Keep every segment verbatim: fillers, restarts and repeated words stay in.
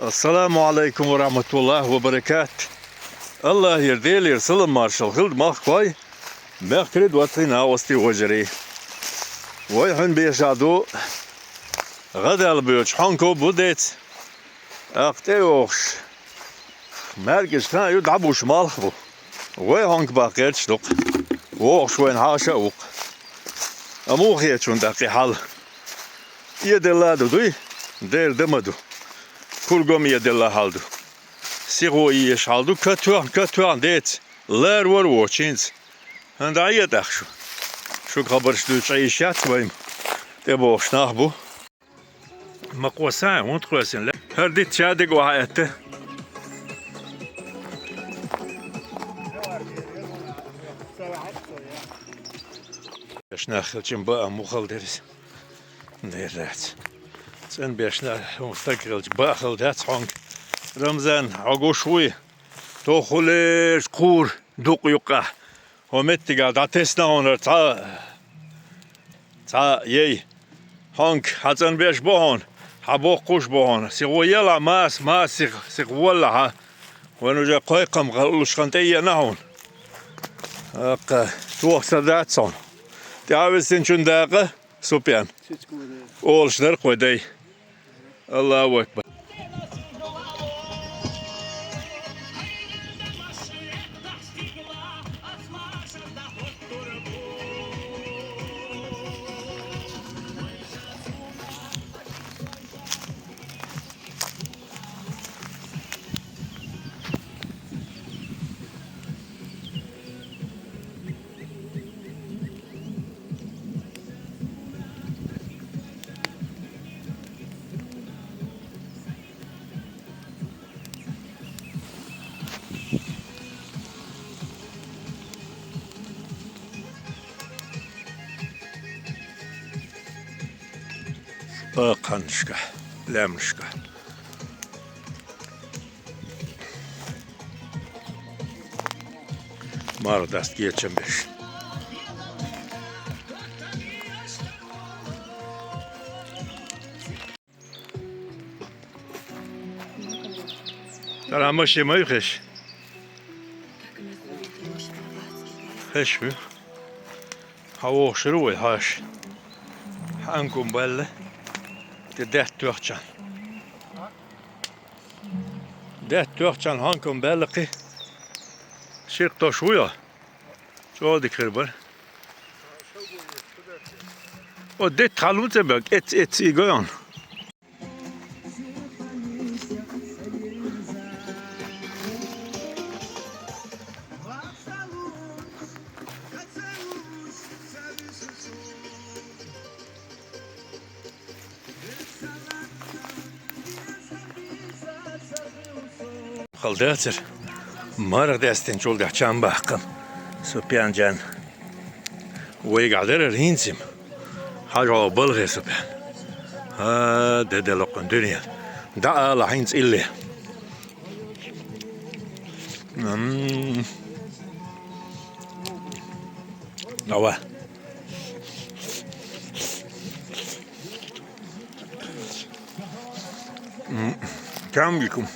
Ассаламу Ӏалайкум ва рахьматуллахӀи ва баракатухӀ. АллахӀера, Делера салам-маршал хилда, махкой, мехкарий, доттагӀий, накъостий, вежарий. Вай хьун бешахь ду, гӀа даьлла боьдуш хьонков бу, дец. ТӀаккха тӀейогӀуш маьркӀажа хан ю, дӀабуш малх бу. Вай хьонка баккха гӀерташ ду-кх. ВогӀуш вайна хьаша а ву-кх. Амма муха хеташ ву-кх тӀаккха и хьал? Эделла а ду, дуй? Дера дан ма ду. Кругом эделла хьал ду. Сихо езаш хьал ду, ка тоьхна, ка тоьхна, дец. Лара вара воцу хӀинца. ХӀан, дӀаэца тӀаккха шу. Шуьга хабарш дуьйцуш Ӏийша яц вай-м. ТӀебогӀуш нах бу. Ма кхоссай, хӀунда кхоьссина ле? ХӀара диц ша дика ваха аьтта. Беш нах хилча баа муха хала дерза. Дера дац. ЦӀена беш нах, хӀун стаг хилча баа хала дац хьонка. Рамзан, хьо гуш вуй? Тохулеш кхур дукъ юккъехь. ХӀо меттигахь дӀатесна хьуна цхьа, цхьа яй. Хьонка, хьан цӀанбеш бу хьуна, хьан боккхуш бу хьуна. Сихо елахь маса, маса сих-, сихо воллахь. Вайн уже кхойкхам луш хан тӀееана хьуна. Аккха, тохсар дац хьуна. ТӀаьхьа висинчун дакъа, Супьян. Олуш дара кхой дай. Аллаху акбар. Акханнашка, лаьмнашка. Марха даста гечам беш. Тара машин ма ю хеш? Хеш ву. Хьан вохуш ву вай хьаша? Хьанкум балла. Те даьтта тоьхчан. Даьтта тоьхчан хьанкум балла кхи. Ширк тош ву йо? ЧӀогӀа дика хир бара. О, детта хьалун ца бег, эц, эц, и гойон. Хала дацара. Марха даьстинчул тӀаьхьа чам баккхам. Супьян-джан. Вайгахь дара хӀинца-м. Хьажа балхе, Супьян. ХӀа, де делоккхун дуьнен. ДӀаала хьинца илле. М. Ава. М, кам гикум.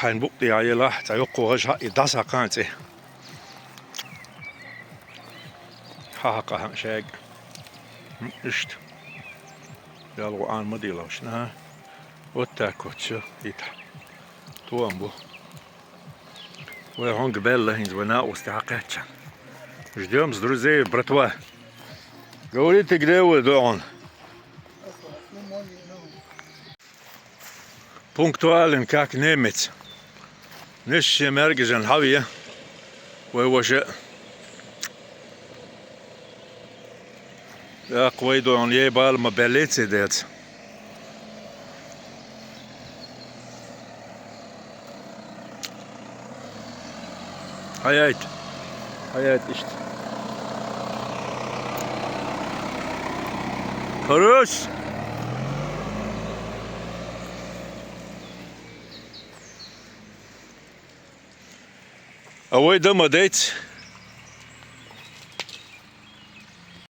Хьайн букъ тӀе елахь, цхьа йоккхо гӀажа хьаъ, и дӀасакхаьн цӀе. Хьан хьакха хьан шаьга. М, иштта. ЯлгӀа ан ма дийлахь шуна. Вот так вот всё, ита. Тоам бу. Вай хьонга баьлла хӀинца, вай накъостий хьакхаьчча. Ждём с друзей, братва. Говорите, где вы, догӀун? Пунктуален, как немец. Нешше маьркӀажан хьаве. Вай ваша. ТӀаккха вай догӀун ей бала ма баьллеций деца. Хьаяйта. Хьаяйта иштта. Хорош! А вай дан ма дайц.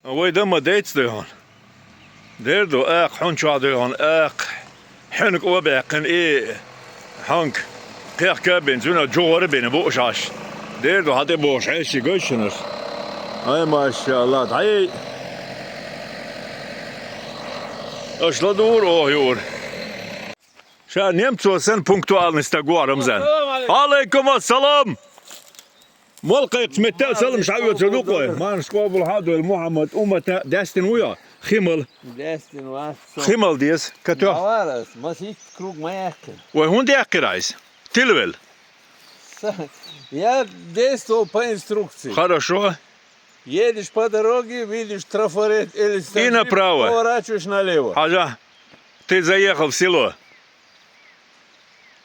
А вай дан ма дайц, дойхьун. Дер ду, акха, хьун чохь дойхьун, акха. Хьанг а баьккхина и хьанг. Кхехка а бина, цуьнан жугӀар а бина, бууш Ӏаш. Дера ду хьан тӀе бохуш, хьеший гайшинарш. Ай, машалла, дӀай! Аша ладугӀура оха юура. Ша немцо санна пунктуальный стаг ву, Рамзан. Алейкум ассалам! Мал кхайкхачу метта а салам шаьвоьцур ду кхой. Марш къобал хьа а дойла, Мухьаммад, уммата даьстина ву йо? Химал. Даьстина вац со. Химал деза, катоьхна. Аварас, масийтта круг ма яьккхина. Вай хӀунда яьккхира айса? Тилавелла. Са-, я действовал по инструкции. Хорошо. Едешь по дороге, видишь трафарет или станцию, направо. Поворачиваешь налево. Хьажа, ты заехал в село.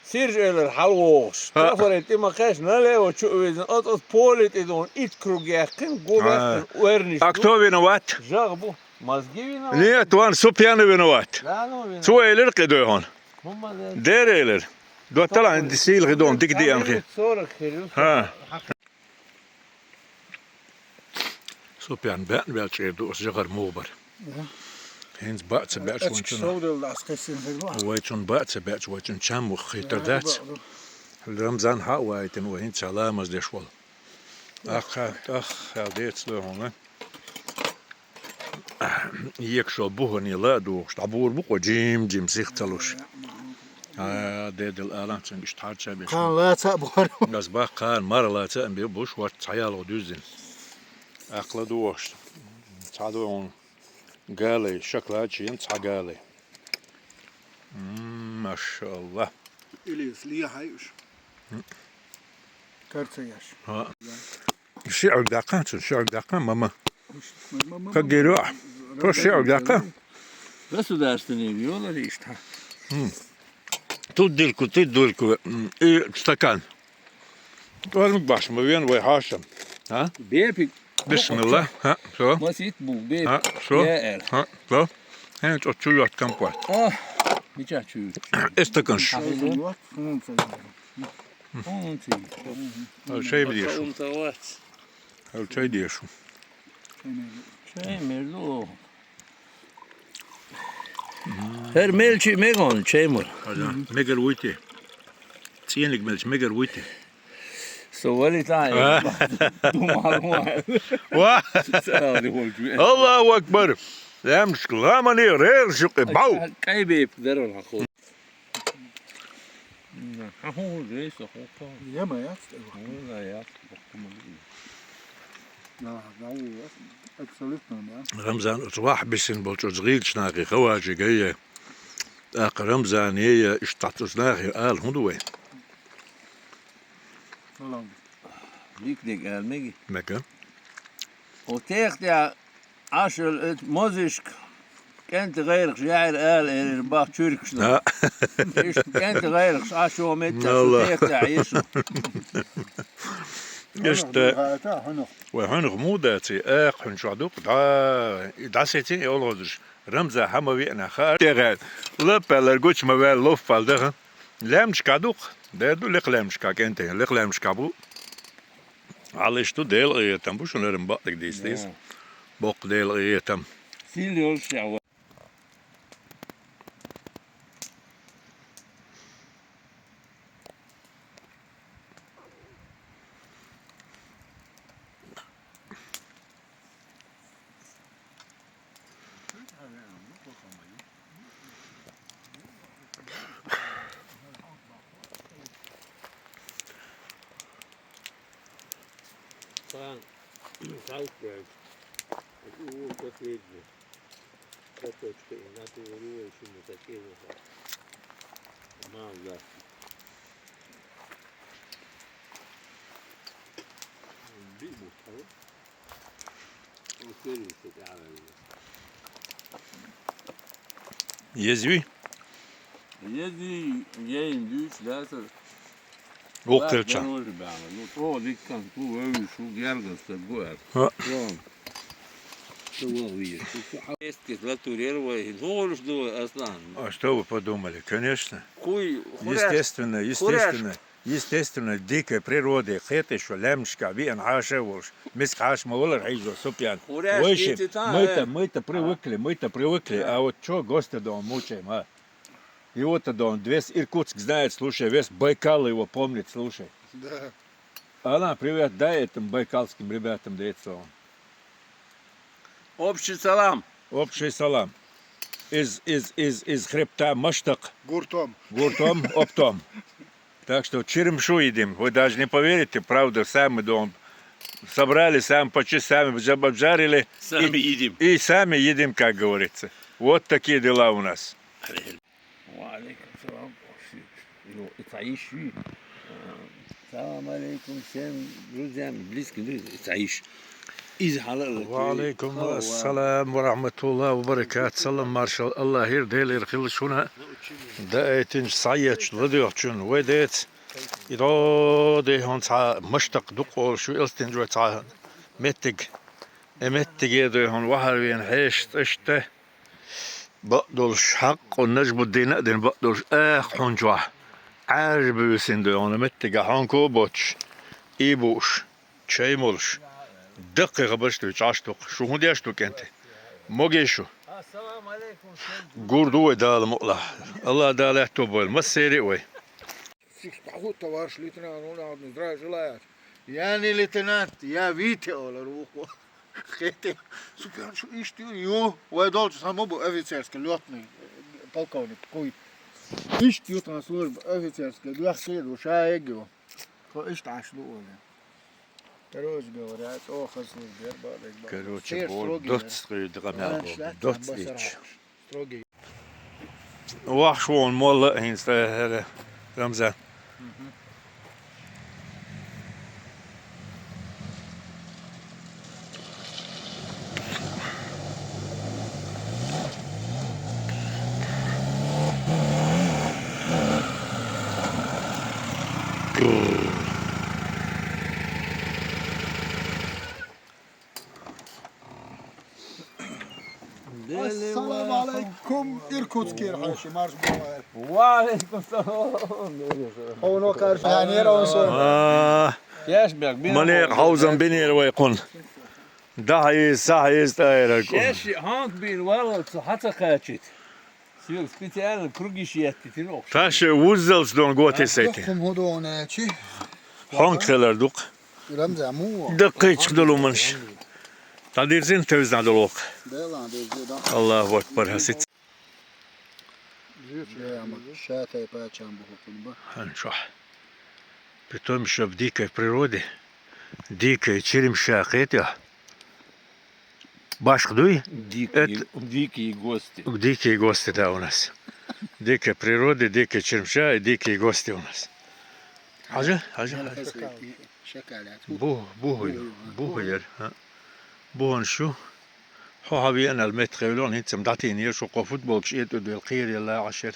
Сиржа элира хьалавогӀуш. ХӀаъ. Трафарет тӀе ма кхаьчна, налево чу а визна, оцу, оцу поле тӀе дуьхьал итт круг яьккхина, го баьккхина, оьрнаш. А кто виноват? ЖагӀа бу. Мозги виноват. Нет, ван Супьяна виноват. Да, ну, виноват. Цо элира кхидой хьуна. ХӀумма ле. Дера элира. Доттала хьан сийлахи дон, дика диан хи. Сорок хир ю. ХӀа. Супьян баьӀна ваьлча эр ду аса жагӀар муха бара. ХӀинца баа ца баьӀча вайчунна. Вайчунна баа ца баьӀча вайчунна чам муха хийтар дац. Рамзан хьа а вайтина вай хӀинца ламаз деш волу. Ахха, ахха, децлой хьуна. Екашо бухане ла а духуш, дӀабур бу кхо жим-жим сих ца луш. А, дедал алан цуьнга иштта хьарча беш. Кхана лаца а бохур. Ас бах кхана мара лаца а бе буш, вац цхьаялгӀа дуьздина. Ахла духуш. Цхьа духун галай, шоколад чен цхьа галай. М, машалла. Илис лехьай уьш. Карцаяш. ХӀа. Шиъ даккха, цун шиъ даккха, мама. Как гиро? То шиъ даккха. Государственный виолар иштта. М. Тут дырку, тут дырку, м, и стакан. Тормик баш, ма вен вай хьашам. А? Бепик. Бисмилла. Ха, всё. Масит бу, бепик. Ха, всё. Я эр. Ха, всё. Хен чо чуйот компот. О, мича чуй. Эстаканш. Ха, всё. Чай бдешу. Чай дешу. Чай мерло. ХӀара мел чу мегон чай мур. Мегар вуйти. ЦӀениг мелча мегар вуйти. Со вали тӀаьхьа. А? Ду малума. Ва! Аллаху акбар! Лаьмнашка ламани рераш юкъе бав! Кай бепиг дарал хьан хо. Хьан хӀун ву вейса хӀокхо? Яма яц тӀе вахана. ХӀун яц, боху ма ву. Да, да, ву яц. Абсолютно, да. Рамзан, оцу вахь бисина болчу оцу гӀийлачу нахе хаважи гайе. ТӀаккха Рамзане я иштта цхьацца оцу нахе ала хӀун ду вай? Салам. Дика дерг ала меги? Мега. О, тех тӀехь Ӏаш йолу оцу мозишка кӀентан гӀайракхаш яьхьира ала, эрира бах чуьркаш ду. А. Иштта кӀентан гӀайракхаш Ӏаш йолу метта шу Алла. Тех тӀехь Ӏешу. Иштта. Хьанах, хьанах. Вай хьанах муха даций, акха хьуьнчохь дукха, дӀа, и дӀасеций, и олхазарш. Рамза хьан ма веана хаар. ТӀегӀа лаппаллар гучу ма ваьлла, лоффал даха. Лаьмнашка дукха. Дер ду лекха лаьмнашка кӀентий, лекха лаьмнашка бу. Алиш ду, Делан къинхетам бу шуна, хӀара бакъдерг дийца деза. Да. Боккха Делан къинхетам. Сил йолуш шех вара. Сан, сайт бер. Это его последний. Цветочки, и на ту руль, что мы такие вот. Мало, да. Бигу, а? Езви? Езви, ейн дүүч, да, са. Вукхилча. Баьхна, ну, то диккан, ку вевзаш ву гергас ца гуэр. Ха. Вон. Ца вон вийр. Эскис латурер вай. Ну, олуш ду, Аслан. А что вы подумали? Конечно. Хуй, хуряш. Естественно, естественно. Хуряш. Естественно, дикая природа, хеташ ву лаьмнашка веана хьаша а волуш, миска хьаша ма валара хьийзо Супьян. Хуряш. Вайши, дийци та, мы-то, э. Мы-то привыкли, мы-то привыкли, да. А вот чё гостодом мучаем, а? Его-то, да, он весь Иркутск знает, слушай, весь Байкал его помнит, слушай. Да. Алан, привет, дай этим байкалским ребятам, да это он. Общий салам. Общий салам. Из, из, из, из хребта Маштак. Гуртом. Гуртом, оптом. Так что черемшу едим. Вы даже не поверите, правда, сами дом собрали, сами почистили, сами обжа-, обжарили. Сами И, едим. И сами едим, как говорится. Вот такие дела у нас. Ва алейкум салам. Йо, это ищи. Салам алейкум всем друзьям, близким друзьям. Это ищи. Из халала. Ва алейкум ассалам ва рахматуллахи ва баракатух. Салам маршал. Аллах ир делир хил шуна. Да этин саят ладух чун. Ведец. Идо де хун ца Маштак дукъол шу элстин жо ца меттиг. Э меттиге де хун вахар вен хеш тыште. Бакъдолуш хьакъ, Нажмуддина а дина бакъдолуш, эх, хьун чохь Ӏаьржа буьйсина дуй хьуна меттига хьонко а боцуш, и бууш, чай молуш. Даккхий хабарш дуй, чӀаш дукха. Шу хӀун деш ду, кӀентий? Могий шу? Гур ду вай Дала мукълахь. Алла Дала аьтто бойла массерий а вай. Сих товарищ лейтенант, он здравия желает. Я не лейтенант, я Витя, олар вукхо. Хетий, Супьян, шу иштта ю, ю, вай долчу цхьа ма бу офицерский лётный, полковник, куй. Иштта ю тхан служба офицерский, дуьххье ду, ша эгги ву. Тхо иштта Ӏаш ду олий. Короче говоря, чӀогӀа хан служба яр, баъ дерг баъ. Короче, доц тхуьйда къамел бу. Доц ича. Строгий. Вахаш вон молла а хӀинца тӀе хӀара, Рамзан. Ассаламу алейкум, Иркутскер хьаьший, марш боху. Ва алейкум салам. Хьуна карш, яни, ера он со. А. Кеш бег, бин. Мале хьовзам бинера вай кхун. Дахьа из, сахьа из тӀаьраг. Шеш хьонк бин валла цу хьаца кхачит. Соьга специально круги шеттитина окху. Таша вуззалц дон готесайти. Духхум хӀун доху начи? Хьонг хилар дукха. Рамзан, муха? Даккхийчу долу манаш. ДӀадирзина тевзна долу вокху. Делан дезде, да. Аллаху акбар, хасиц. Дема, ша тайпа чам бу хӀукму ба. Хьан чохь. Притом ещё в дикой природе. Дикая черемша кхетий? Башха дуй? Дикие, эт-, дикие гости. Дикие гости, да, у нас. Дикая природа, дикая черемша и дикие гости у нас. Хьажа, хьажа, хьажа. Бу-, бухуй, бухуй яр, а. Бухун шу. Хьо хьан веанал метта хевлон, хӀинца-м дӀатийнера шу, кхо футболкаш этӀа дуьйла кхералла Ӏашар.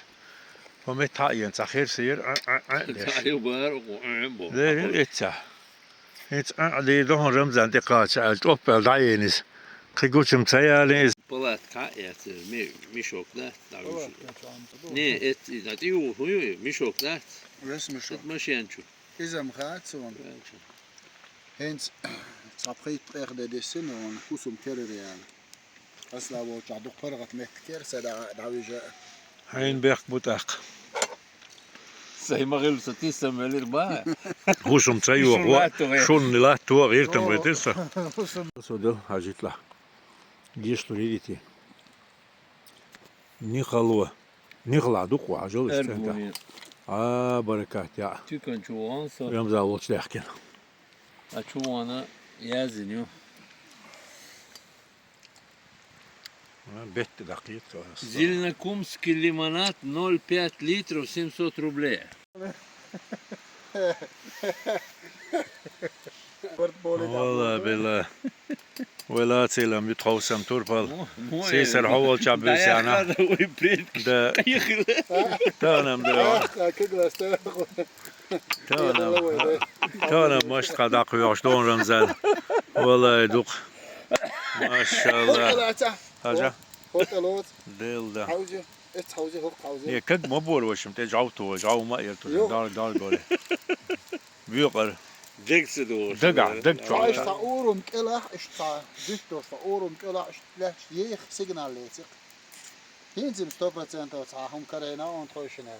Хьо метта хьаена цхьа херсера, а, а, а, деш. Цхьа ю бара, а, а, бу. Лерина эццахь. ХӀинца а, а, дийр ду хьуна Рамзан тӀекхача аьлла, тӀоппел дӀаена иза. Кхин гучам ца ялин иза. Палатка хьа а эцира, ми-, мешок дац, дӀавуьжу. Палатка чу Ӏамца ду. Не, эт, и, дӀа тӀе юху, хӀун ю и, мешок дац? Вес мешок. Эт машен чу. Иза-м хаьа суна. ХӀинца цхьа пхийтта къех де дисина вон, хӀусам терра яла. Асла волчохь дукха паргӀат меттиг яра, сан дӀа-, дӀавижа. Хьайна бехк бу тӀаккха. Сайн ма хилла, со тиссам велира бан. ХӀусам ца йоху, шун латто вай. Шун латто, гӀиртам вай тесса. ХӀусам. Со дел хьажитлахь. Геш лур йидитий. Нихало. Нихла дукха хьажал иштта. Аргуни. А, баракат, я. Тюкан чу вон со. Рамзан волчу даьхкина. А чу вона язйина ю. А, бетта даккхийта со. Зеленокумский лимонад ноль пять литров семьсот рублей. Валла, билла. Вай лацийла ам ю тховсам турпал. Сийсара хьо волчохь буьйсана. Да. Танам да. Танам. Танам машт хьан дӀакхоьхьуш ду хьуна, Рамзан. Валлай, дукха. Машалла. Хьажа. Дел да. Эц хьовзи, хӀокху хьовзи. Не, каг ма бора вашам, тӀе жӀов ту, жӀов ма эр ту, дар, дар горе. Боькъара. Дег ца догӀуш. Дага, даг чохь. Ай, сан урум кӀелахь, иштта сан, дуьтто сан урум кӀелахь, иштта лаьтташ, еха сигнал леци. ХӀинца-м сто процентов цхьа хӀума карийна хьуна тхойшинна.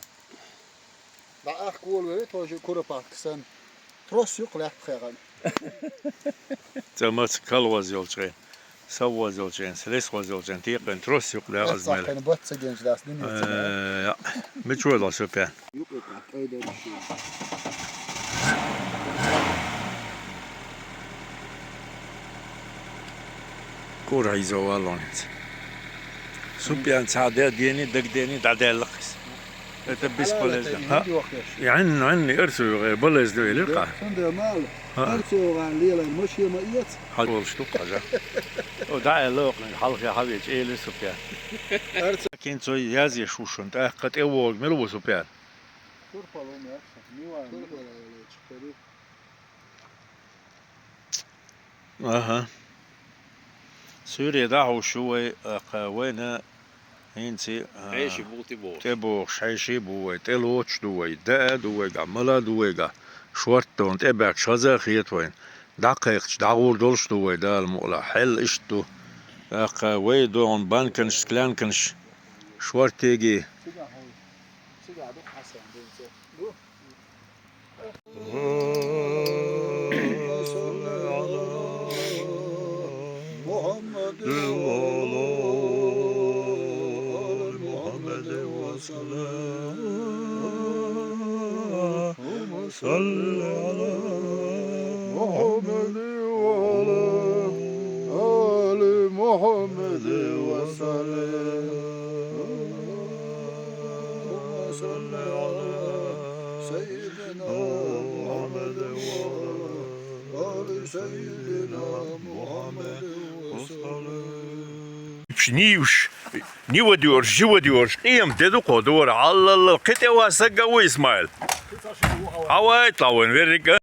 ДӀаахка волавелла тхойша куропатка санна. Трос юкъ лаьппа хьегӀан. Цамаца калваз йолчу хен, совваз йолчу хен, сресваз йолчу хен, текхайн трос юкъ лаьгӀаз мел. Цхьаьна бац ца генчу дац дуьне ца. Э, я. Мичо дал шо пен? Юкъе кӀа, кӀайдерг шен. Кура хьийзо валлонца. Супьян цхьа де дени, даг дени, дӀадаьлла кхис. Это бесполезно. Хьалалатайна хӀинца йохкеш. Ян, ян, эрсо йогӀе, балез ду, или ка? Цундела мала. Эрсо йогӀан лелайн машина ма эца. Хьал волуш ду хьажа. О, да, э, ло, хьалхе хьавеча, эли Супьян. Эрсо. Кин цо язъеш ву шун, тӀаккха тӀе вогӀу, мила ву Супьян? Турпал ву мехса, мила ву? Турпал ву, чукхари. Аха. Суьйре дӀахьуш ю вай, кху вайна хӀинца, а, хьеший бу тӀебогӀуш. ТӀебогӀуш хьеший бу вай, тӀелоцуш ду вай, даа ду вайгахь, мала ду вайгахь, шорта дона тӀебаьхкаш хаза а хета вайна. ДӀакхайкхича, дӀагӀур долуш ду вай, Дала мукъалахь, хьел иштта ду. ТӀаккха вай догӀун банканаш, склянканаш, шортиги. Цигахь ду Хьасан, ду. اللهم صل على محمد وعلى آل محمد وسلم. اللهم صل على محمد وعلى آل محمد وسلم. اللهم صل على سيدنا محمد وعلى آل سيدنا محمد وسلم. Нивш, нива доьрш, жива доьрш, къемат де ду кхо дора, Аллалла, кхин тӀе ван сагга ву Исмаил. Хьавайта ла вайн верриг а.